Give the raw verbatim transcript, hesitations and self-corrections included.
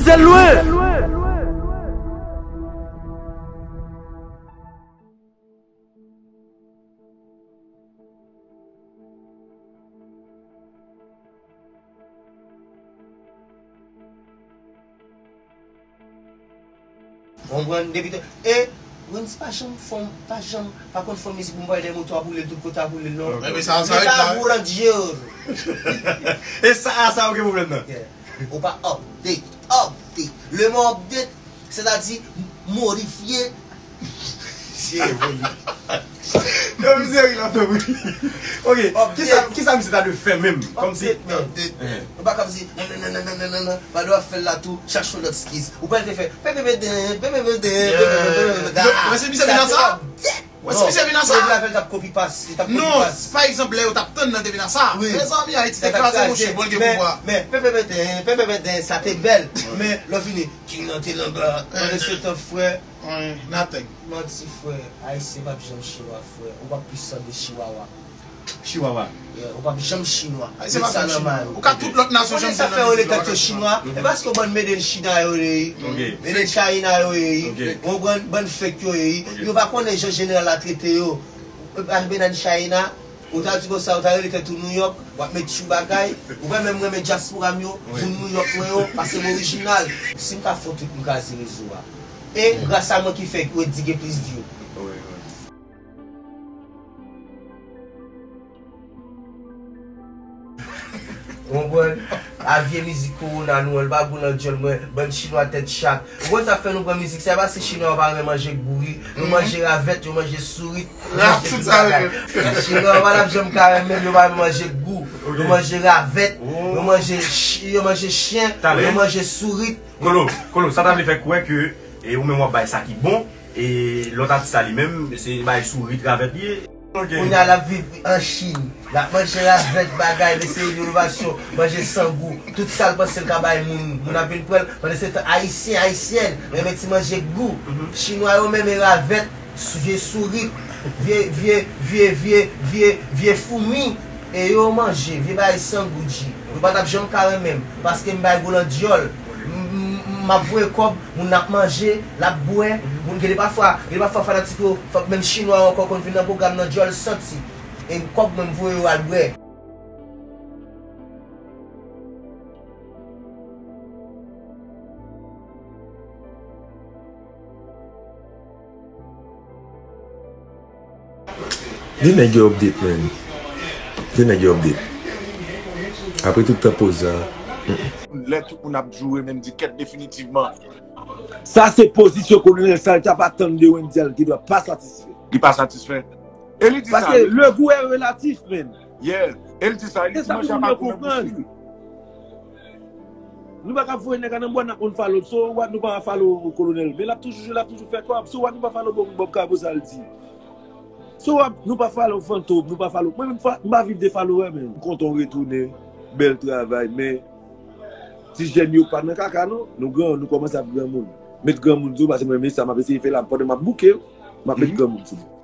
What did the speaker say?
Sèl lwen. Konprann depi te e Wendyy pa janm fè pa janm pa konn fè mizik pou m pale de moto ap woule tout kote ap woule non. Ebyen sa sa ret la. Wi. E sa a sa ou gen pwoblèm nan. Ou pa update, update. Le mot update, sètadi modifye. Misye evoli. Yo, misye ri la fè wi. Ok, kisa kisa misye ta dwe fè menm? Kòmsi update, man. Ou pa kòmsi non non non non non non non. Mande w ap fè l la tou, chak show lòt skiz. Ou pral te fè pepepeden, pepepeden, pepepeden. Mwen se misye vin nan sa? Mwen se misye vin nan sa? Li t ap kopi pas, li t ap kopi pas. Non, pa egzanp lè yo t ap tann nan te vin nan sa. Mezanmi Ayiti te kraze monchè, bon l gen pouvwa. Men pepepeden, pepepeden, sa te bèl. Men lè w vini, King nan te nan ba. Mande se tan frè. Nothing. Manti frè, Ayisyen p ap janm chinwa frè. Ou p ap plis sanble chiwawa. Chiwawa. Ou p ap janm chinwa. Met sa nan may ou. Ou ka tout lòt nasyon janm sa fè yo rele tèt yo chinwa. E paske yo bann made in China yo ye. Made in China yo ye. Ou konprann? Bann fake yo ye. Yo pa konnen jan jeneral la trete yo. Made in China. Ou ta di konsa, ou ta rele tèt ou New York, w ap met chou bagay. Ou pa menm renmen dyaspora m yo, moun New York mwen yo, pase m orijinal. Si m ka fè yon trip, m kraze rezo a. E gras a mwen ki fè Wendyy gen plis view. Ou konprann? A vye mizik kowona nou an, l pa gou nan dyòl mwen, bann chinwa tèt chat. Ou konn sa k fè nou pran mizik sa, e pa si chinwa yo pa renmen manje gou wi, nou manje ravèt, yo manje sourit, yo manje tout bagay. Chinwa yo pa t ap janm ka renmen, yo pa renmen manje gou, yo manje ravèt, yo manje ch- yo manje chen, yo manje sourit. Kolo, Kolo, sa ta vle fè kwè ke e ou menm w ap bay sa ki bon, e lòt atis la li menm, se bay sourit ravèt li ye. Kounye a l ap viv an Chin, l ap manje ravèt bagay, mesye inovasyon, manje san gou, tout sa l panse l ka bay moun, moun ap vin pran l, pandan se tan Ayisyen, Ayisyèn, renmen ti manje gou. Chinwa yo menm e ravèt, vye sourit, vye, vye, vye, vye, vye, vye foumi, e yo manje, vye bagay san gou G. Yo pa t ap janm ka renmen m, paske m bay gou nan dyòl. M, m, m ap voye kòb, moun ap manje, l ap bwè. Moun gen de pafwa, gen de pafwa fanatik yo, fòk menm chinwa yo ankò konn vin nan pwogram nan dyòl santi. E kòb mwen m voye yo al bwè. Di nèg yo update, man. Di nèg yo update. Apre tout tan poze a. Lè tout moun ap joure, men m di kèt definitivman. Sa se pozisyon kolonèl sa, li t ap atann de Wendyy, li te dwe pa satisfè. Li pa satisfè. E li di sa. Paske le goût est relatif, man. Yeah. E li di sa, li di manje a pa gou nan bouch li. Nou pa ka voye nèg a nan bwa n ap konn follow. So what nou pa follow kolonèl. Men l ap toujou jwe, l ap toujou fè kòb. So what nou pa follow Bob, Bob Kabo sa l di. So what nou pa follow Fantom, nou pa follow. Mwen menm m pa viv de follower men. M kontan w retounen. Bèl travay men ti jèn yo pa nan kaka non. Nou gran, nou kòmanse ap granmoun. Met granmoun sou ou paske mwen menm sa m ap eseye fè la pandan m ap bouke yo. M ap met granmoun sou ou.